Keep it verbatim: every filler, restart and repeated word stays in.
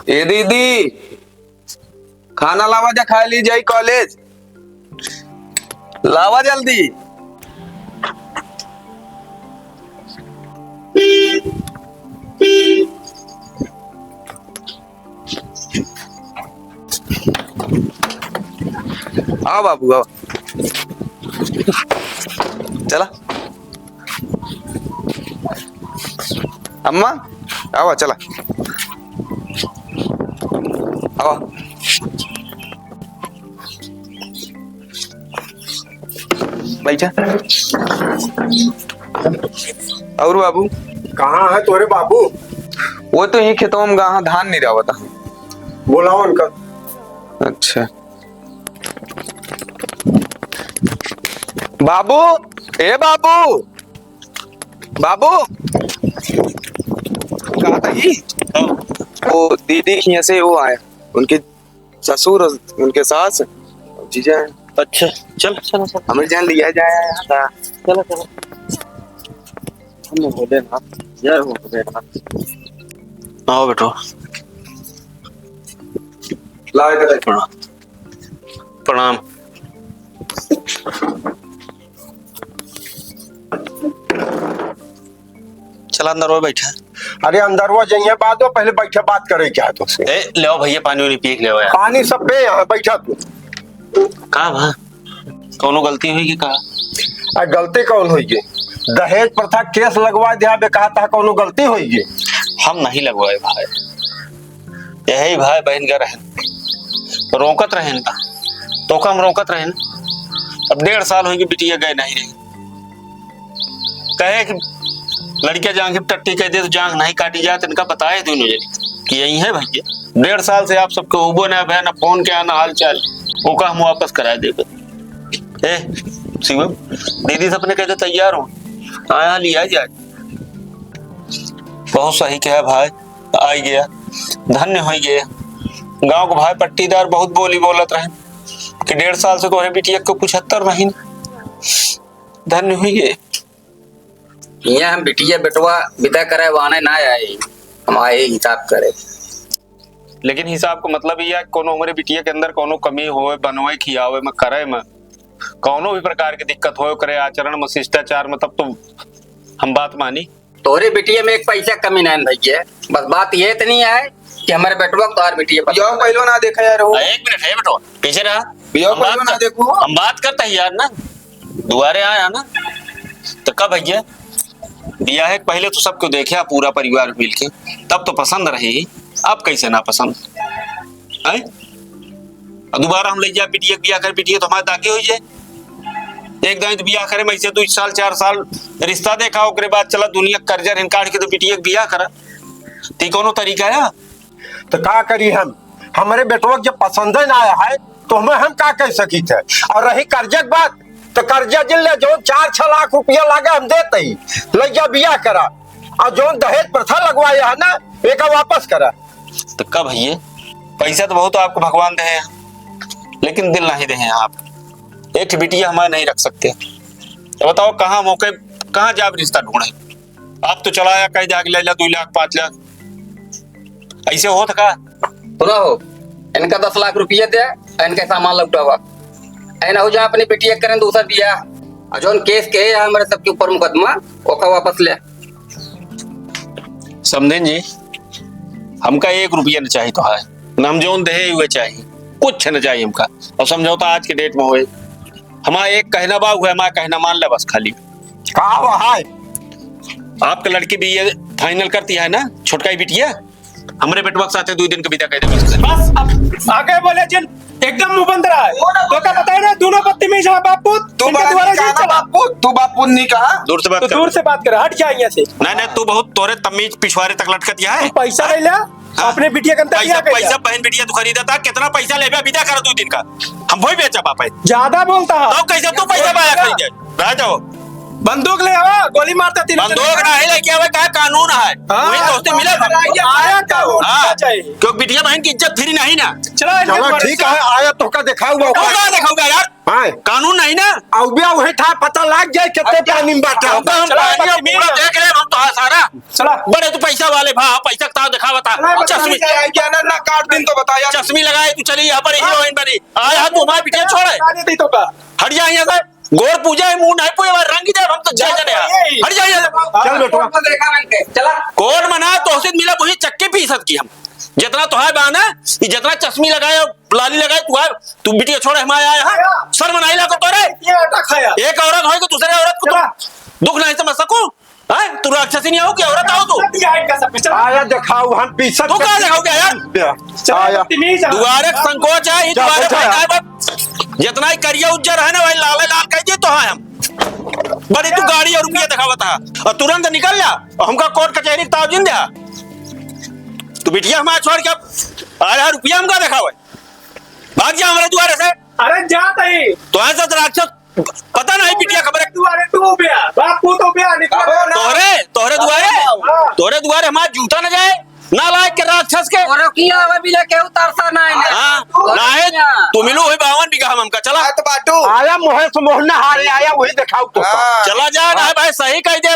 ए दीदी, खाना लावा जा, खाइ ली जाई कॉलेज। लावा जल्दी। आओ बाबू, आओ। चला। अम्मा, आवा, चला। आवा। बैठा। और बाबू? कहाँ है तोरे बाबू? वो तो यही खेतवा में गया है, धान निरावत है। बोलाओ उनका। अच्छा। बाबू, ए बाबू, बाबू, का था ई? वो दीदी के यहाँ से वो आया, उनके ससुर, उनके सास, जीजा। अच्छा, चल, चल, चल। हमें जान लिया जाए। चलो, चलो। हम भोलेनाथ, जय हो भोलेनाथ। आओ बेटो। लाओ इधर। प्रणाम। प्रणाम। चला अंदर वो बैठा। अरे अंदर वो जइए, बाद में पहले बैठे बात करे क्या तो से। ए, ले आओ भैया, पानी उनी पी के ले आओ यार। पानी सब पे यहाँ, बैठा तू। का भा? कौनो गलती हुई कि का? आ, गलती कौन हुई कि? दहेज प्रथा केस लगवा दिया बे, कहा था कौनो गलती हुई कि? हम नहीं लगवाए भाई, यही भाई बहन का रहन, रोकत रहन ना, तो का हम रोकत रहन। अब डेढ़ साल हुई कि बिटिया गए नहीं रही, कहे कि लड़किया जांघ पे टट्टी कह दे तो जांघ नहीं काटी जात, इनका बताए दोनों जने कि यही है भैया। डेढ़ साल से आप सबके उबो ना भया, ना फोन के आना हाल चाल, ओका हम वापस करा देबे। ए शिवम, दीदी से अपने कहते तैयार हो, आया लिया जाए। बहुत सही कहा भाई, आई गया, धन्य हो गए। गांव के भाई पट्टीदार बहुत बोली बोलत रहे कि डेढ़ साल से तोहरे बिटिया के पुछत्तर महीना, धन्य हो गए। यहाँ हम बिटिया बेटवा विदा करे वाने ना आए, हम आए हिसाब करे। लेकिन हिसाब का मतलब ई है, कोनो हमरे बिटिया के अंदर कोनो कमी होए, बनवे, खियावे में, करे में, कोनो भी प्रकार के दिक्कत होए, ओकरे आचरण में, शिष्टाचार में, तब तो हम बात मानी। तोरे बिटिया में एक पैसा कमी नहीं भैया, बस बात ये इतनी है कि हमारे बेटवा को तोहार बिटिया पसंद यो है। पहलो ना देखा यार हो। आ, एक मिनट है बेटवा, पीछे रहा। यो हम पहलो बात ना कर, देखो। हम बात करते हैं यार ना, दुआरे आया ना, तो का भैया, बियाह के पहले तो सबको देखे पूरा परिवार मिलके, तब तो पसंद रहे ही, अब कैसे ना पसंद है? और दोबारा हम ले जा बिटिया के बियाह कर, बिटिया तो हमारे दागे हो जाए। एक दाई तो बियाह करे में ऐसे दो साल चार साल रिश्ता देखा, ओकरे बाद चला दुनिया कर्जा ऋण काट के तो बिटिया के बियाह करा, तो ई कोनो तरीका है? तो का करी हम, हमरे बेटवा के जब पसंद ना आया है तो हमें हम का कह सकी थे। और रही कर्जे के बात, तो कर्जा जिन ले, जो चार छह लाख रुपया लागे हम देते ही, ले जा बियाह करा, और जो दहेज प्रथा लगवाया है ना, एका वापस करा। तो का भैया, पैसा तो बहुत आपको भगवान दे हैं, लेकिन दिल नहीं दे हैं आप। एक ठे बिटिया हमारे नहीं रख सकते। तो बताओ, कहाँ मौके, कहाँ जाब रिश्ता ढूंढे? आप तो चला आया, कह दिया कि ले ला दो लाख, पाँच लाख, ऐसे होत का? सुनो हो, इनका दस लाख रुपया दे, इनका सामान लौटावा। ऐ ना हो जा अपनी बिटिया करें दूसर बियाह। और जौन केस के है हमारे सबके ऊपर मुकदमा, ओका वापस ले। समधेन जी, हमका एक रुपया न चाही तोहार, न हम जौन देहे उहे चाही, कुछ न चाही हमका। और समझौता आज के डेट में होए, हमारा एक कहना बा, उहे हमारा कहना मान ले बस खाली। का बा है? आपका लड़की बीए फाइनल करती है ना, छोटका ही बिटिया, हमरे बेटवा के साथे दुई दिन के बिदा कर दे बस। बस, अब आगे बोले जिन, एकदम मुंह बंद रहा है। तो का बताए ना, दोनों बदतमीज है बाप पूत, तू इनके बड़ा दुआरे नहीं जिन कहा चला। बाप पूत, तू बाप पूत नहीं कहा। दूर से बात तो कर। दूर से बात कर, हट जा यहाँ से। नहीं, नहीं, तू बहुत तोरे तमीज पिछवारे तक लटकत है। तू पैसा ले ले, हाँ। अपने बिटिया के अंदर पैसा, बियाह कर पैसा दिया। बहन बिटिया तू खरीदा था, कितना पैसा लेबे बिदा कर दू दिन का? हम वही बेचा बाप है। ज्यादा बोलता है। तो कैसे तू पैसा पाया खरीदे? रह जाओ। बंदूक ले आवा, गोली मारता तीनों बंदूक जने। नहीं लेके आवे, का कानून है? हाँ। वही दोस्ती मिले बा। आया का हो? हाँ। चाहिए। क्यों बिटिया बहन की इज्जत फिरी नहीं ना? चलो, इनके चलो, द्वारा ठीक से। है, आया तो का दिखाऊंगा। तो का दिखाऊंगा यार? हाँ। कानून नहीं ना? अउबे वही था, पता लाग जाए कितने अच्छा। पानी में बाटा। तो हम चला, पानी और बदतमीज पूरा है। देख ले, हम तो हाँ सारा। चला। बड़े तू पैसा वाले भा, पैसा का दिखावा था। चला, चश्मी। बदतमीज है, क्या ना, ना काट दिन तो बताया। चश्मी लगाए तू चली यहाँ पर हाँ। हीरोइन बनी। आया तू हमारी बिटिया छोड़े। आने दी तो का? हट जा यहाँ से। गोर पूजा है, मुंह नहीं पूजा, रंग दे, हम तो जय जने हैं। यही। हट जा यहाँ से। चल बेटवा। कोर्ट में देखा मैंने, चला। कोर्ट में ना, तोहसे मिला वही चक्की पीसत की हम। जितना तोहार बा ना, ये जितना चश्मी लगाए और लाली लगाए, तू आए, तू बिटिया छोड़े, हम आए, आए, हाँ? क्या? शर्म नहीं लागत तोरे? ये आटा खाया। एक औरत होए तो दूसरे औरत को चला। तू दुख नहीं समझ सको? हैं? तू राक्षसी नहीं हो कि औरत हो तू? दिया है इनका सब, चला। आया दिखाओ, हम पीछे तू का दिखाओ क्या यार? चला, आया। बदतमीज है। दुआरे का संकोच है, ये जा, दुआरे बैठा बैठा है। है बस। जितना ही करिया उज्जर है ना, वही लाले लाल कह दिए तो हाँ हम। बड़ी तू गाड़ी और रुपया दिखावत है। और तुरंत निकल जा। और हमका कोर्ट कचहरी ताव जिन दे। तू बिटिया हमारे छोड़ के अब आ रहा रुपया हमका दिखावे। भाग जा हमारे दुआरे से। अरे जात ही। तो ऐसा तो राक्षस पता नहीं बिटिया खबर है। दुआरे तू बे, बापू तो बे, निकल। अबे ना। तोहरे, तोहरे दुआरे, हाँ। तोहरे दुआरे हमारा जूता न जाए, नालायक के राक्षस के। तोरो किया हवे बिना केहू तरसा ना है ना। हाँ, तोरो ना है, किया। तू मिलू हुई बावन बीघा हम हमका, चला। बात बाटू। आया मोहे से मोहना हारे आया, वही दिखाओ तो। हाँ। चला जा, ना है भाई, सही कह दे,